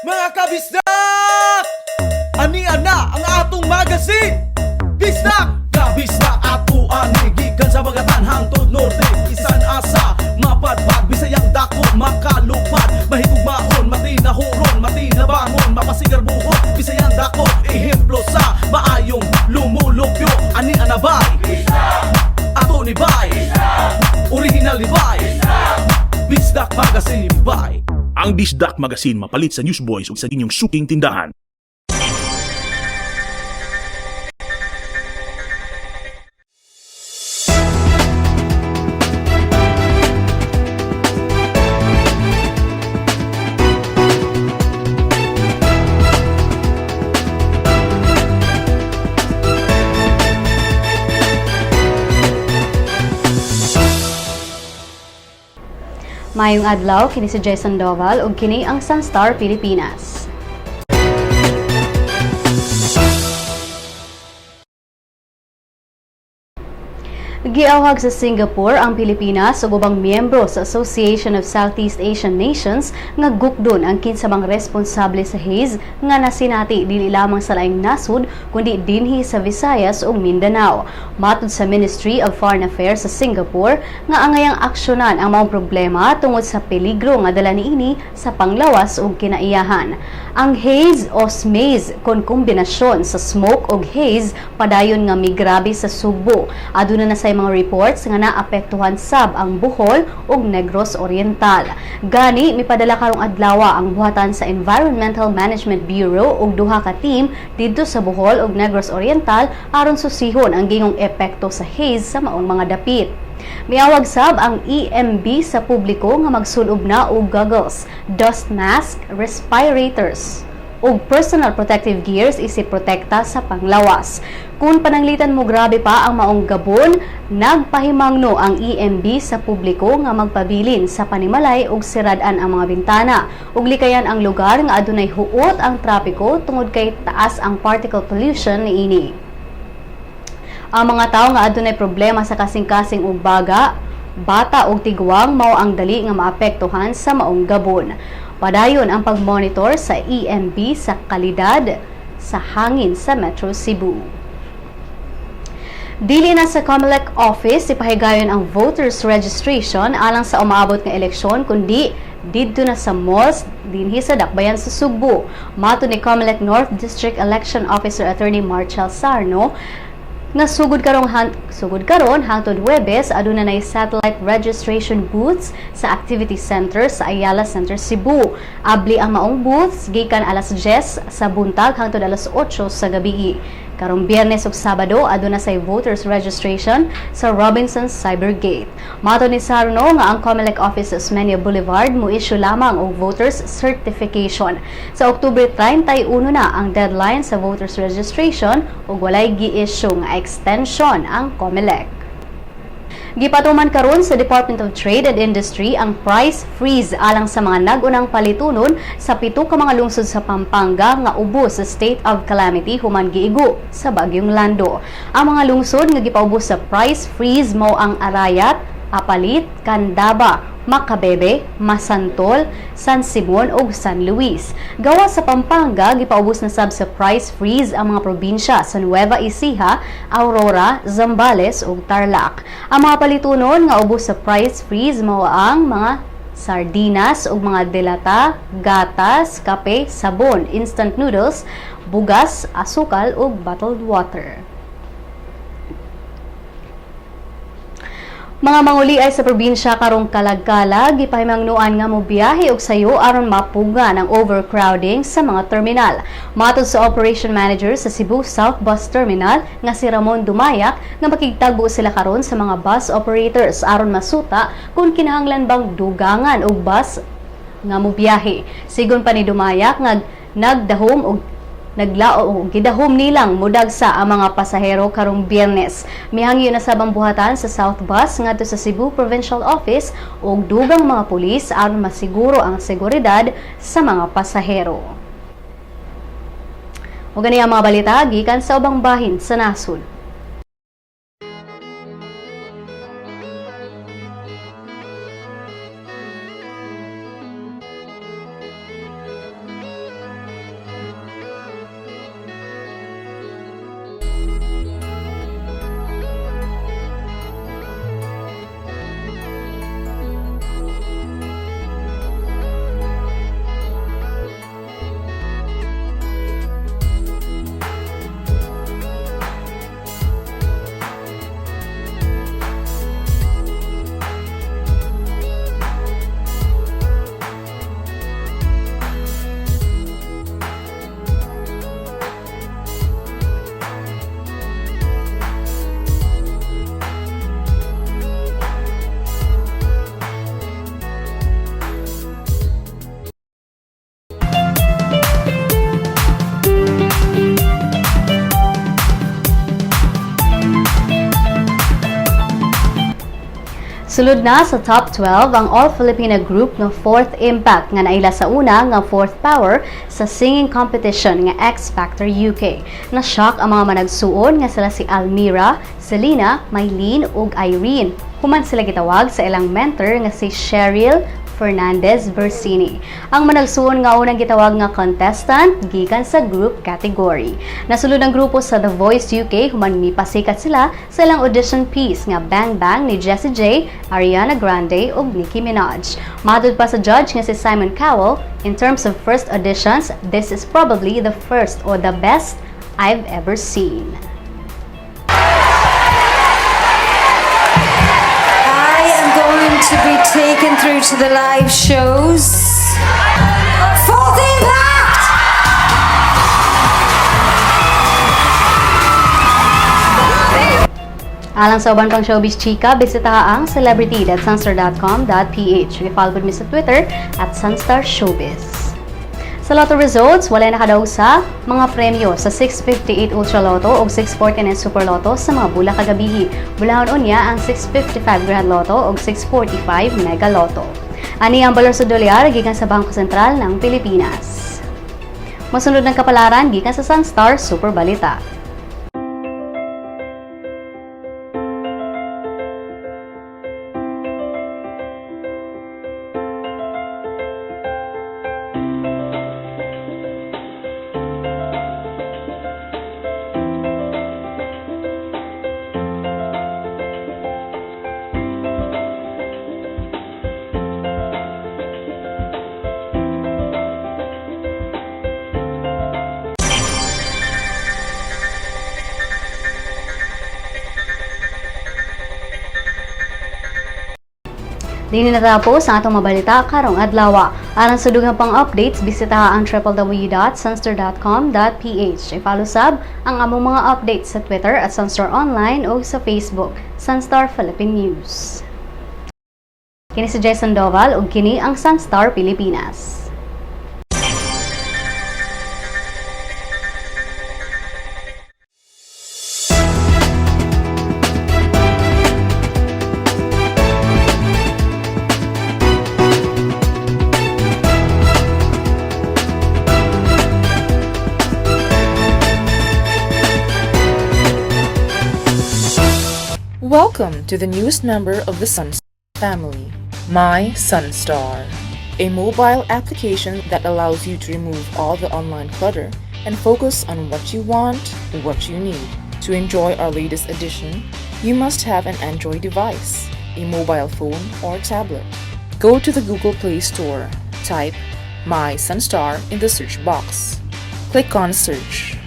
Mga kabisdak! Ania na ang atong magazine! Bisdak! Kabisdak ato ani gikan sa Bagatan hangtod Norte, isan asa mapadpad, Bisayang dako makalupad, mahigugmaon, matinahuron, matinabangon, mapasigarbuhon, Bisayang dako ehemplo sa maayong lumulupyo. Ani anabay ato ni bay, original ni bay, Bisdak Magazine bay. Ang Bisdak Magazine mapalit sa Newsboys ug sa inyong suking tindahan. Maayong adlaw, kini si Jason Doval ug kini ang Sunstar Pilipinas. Giawhag sa Singapore ang Pilipinas ug ubang miyembro sa Association of Southeast Asian Nations nga gukdon ang kinsa mang responsable sa haze nga nasinati dili lamang sa laing nasud kundi dinhi sa Visayas ug Mindanao. Matud sa Ministry of Foreign Affairs sa Singapore nga angayang aksyonan ang maong problema tungod sa peligro nga dala niini sa panglawas ug kinaiyahan. Ang haze o smaze kon kombinasyon sa smoke ug haze padayon nga migrabe sa Sugbo. Aduna na say mga reports nga naapektuhan sab ang Bohol ug Negros Oriental. Gani mipadala karong adlaw ang buhatan sa Environmental Management Bureau og duha ka team didto sa Bohol ug Negros Oriental aron susihon ang gingong epekto sa haze sa maong mga dapit. Miawag sab ang EMB sa publiko nga magsulob na og goggles, dust mask, respirators ug personal protective gears isip protekta sa panglawas. Kung pananglitan mo grabe pa ang maong gabon, nagpahimangno ang EMB sa publiko nga magpabilin sa panimalay ug sirad-an ang mga bintana ug likayan ang lugar nga adunay huot ang trapiko tungod kay taas ang particle pollution niini. Ang mga tawo nga adunay problema sa kasing-kasing ug baga, bata ug tigwang mao ang dali nga maapektuhan sa maong gabon. Padayon ang pagmonitor sa EMB sa kalidad sa hangin sa Metro Cebu. Dili na sa COMELEC office ipahigayon ang voters registration alang sa umaabot nga eleksyon kundi didto na sa malls dinhi sa Dakbayan sa Sugbo. Matud ni COMELEC North District Election Officer Attorney Marshall Sarno nga sugod karon hangtod Huwebes aduna nay satellite registration booths sa activity center sa Ayala Center Cebu. Abli ang maong booths gikan alas 10 sa buntag hangtod alas 8 sa gabi. Karong Biyernes ug Sabado aduna say voters registration sa Robinsons Cybergate. Matod ni Sarno nga ang COMELEC office sa Osmeña Boulevard mo-issue lamang og voters certification. Sa Oktubre 31 na ang deadline sa voters registration ug walay gi-issue nga extension ang COMELEC. Gipatuman karon sa Department of Trade and Industry ang price freeze alang sa mga nag-unang palitunon sa 7 ka mga lungsod sa Pampanga nga ubos sa state of calamity human giigo sa Bagyong Lando. Ang mga lungsod nga gipaubos sa price freeze mao ang Arayat, Apalit, Candaba, Macabebe, Masantol, San Simon ug San Luis. Gawas sa Pampanga, gipaubos na sab sa price freeze ang mga probinsya sa Nueva Ecija, Aurora, Zambales ug Tarlac. Ang mga palitunon nga ubos sa price freeze mao ang mga sardinas ug mga delata, gatas, kape, sabon, instant noodles, bugas, asukal ug bottled water. Mga manguli ay sa probinsya karong Kalagkalag, gipahimangnuan nga mobiyahe og sayo aron mapuga ng overcrowding sa mga terminal. Matod sa operation manager sa Cebu South Bus Terminal nga si Ramon Dumayak nga makigtagbo sila karon sa mga bus operators aron masuta kung kinahanglan bang dugangan og bus nga mobiyahe. Sigon pa ni Dumayak nga nagdahom og naglao og gidahom nilang mudagsa ang mga pasahero karong Biyernes. Mihangyo na sab ang buhatan sa South Bus ngadto sa Cebu Provincial Office og dugang mga pulis aron masiguro ang seguridad sa mga pasahero. Ug gani ang mga balita gikan sa ubang bahin sa nasod. Sulod na sa top 12 ang All-Filipino group nga Fourth Impact nga naila sa una nga fourth power sa singing competition nga X Factor UK. Na-shock ang mga managsuon nga sila si Almira, Selena, Mylene ug Irene. Human sila gitawag sa ilang mentor nga si Cheryl Fernandez Versini. Ang managsuon nga unang gitawag nga contestant gikan sa group category. Nasulod ang grupo sa The Voice UK human mipasikat sila sa ilang audition piece nga Bang Bang ni Jessie J, Ariana Grande ug Nicki Minaj. Matud pa sa judge nga si Simon Cowell, "In terms of first auditions, this is probably the first or the best I've ever seen." I am going to be taken through to the live shows. Fourth Impact! Alang sa uban pang showbiz chika, bisita ang celebrity.sunstar.com.ph. I-follow mi sa Twitter @SunstarShowbiz. Sa Lotto results, walay nakadaog sa mga premyo sa 658 Ultra Lotto o 649 Super Lotto sa mga bula kagabihi. Bulahon unya ang 655 Grand Lotto o 645 Mega Lotto. Ani ang balor sa dolyar gikan sa Bangko Sentral ng Pilipinas. Masunod ng kapalaran gikan sa Sunstar Super Balita. Dini natapos ang atong mabalita karong adlaw. Alang sa dugang pang updates, bisitaha ang www.sunstar.com.ph. I-follow sab ang among mga updates sa Twitter @SunstarOnline o sa Facebook, Sunstar Philippine News. Kini si Jason Doval ug kini ang Sunstar Pilipinas. Welcome to the newest member of the Sun family, My Sunstar, a mobile application that allows you to remove all the online clutter and focus on what you want, what you need. To enjoy our latest edition, you must have an Android device, a mobile phone or tablet. Go to the Google Play Store, type My Sunstar in the search box. Click on Search.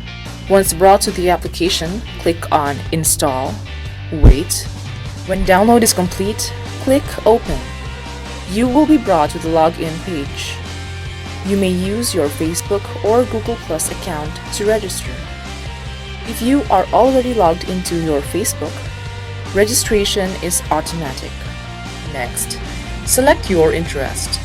Once brought to the application, click on Install. Wait. When download is complete, click Open. You will be brought to the login page. You may use your Facebook or Google Plus account to register. If you are already logged into your Facebook, registration is automatic. Next, select your interest.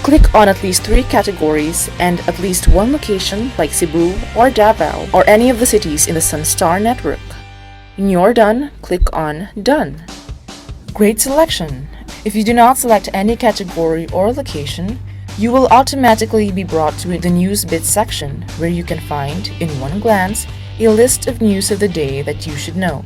Click on at least three categories and at least one location like Cebu or Davao or any of the cities in the Sunstar network. When you're done, click on Done. Great selection! If you do not select any category or location, you will automatically be brought to the News Bits section where you can find, in one glance, a list of news of the day that you should know.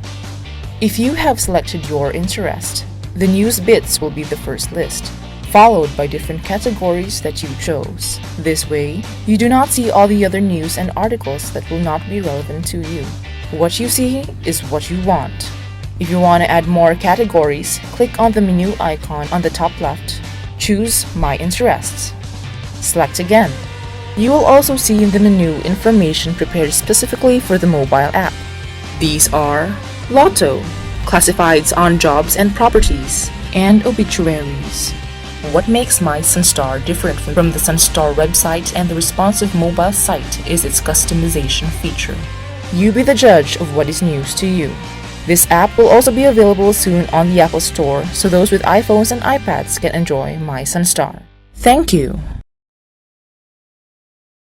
If you have selected your interest, the News Bits will be the first list, followed by different categories that you chose. This way, you do not see all the other news and articles that will not be relevant to you. What you see is what you want. If you want to add more categories, click on the menu icon on the top left. Choose My Interests. Select again. You will also see in the menu information prepared specifically for the mobile app. These are Lotto, classifieds on jobs and properties, and obituaries. What makes My Sunstar different from the Sunstar website and the responsive mobile site is its customization feature. You be the judge of what is news to you. This app will also be available soon on the Apple Store, so those with iPhones and iPads can enjoy My Sunstar. Thank you.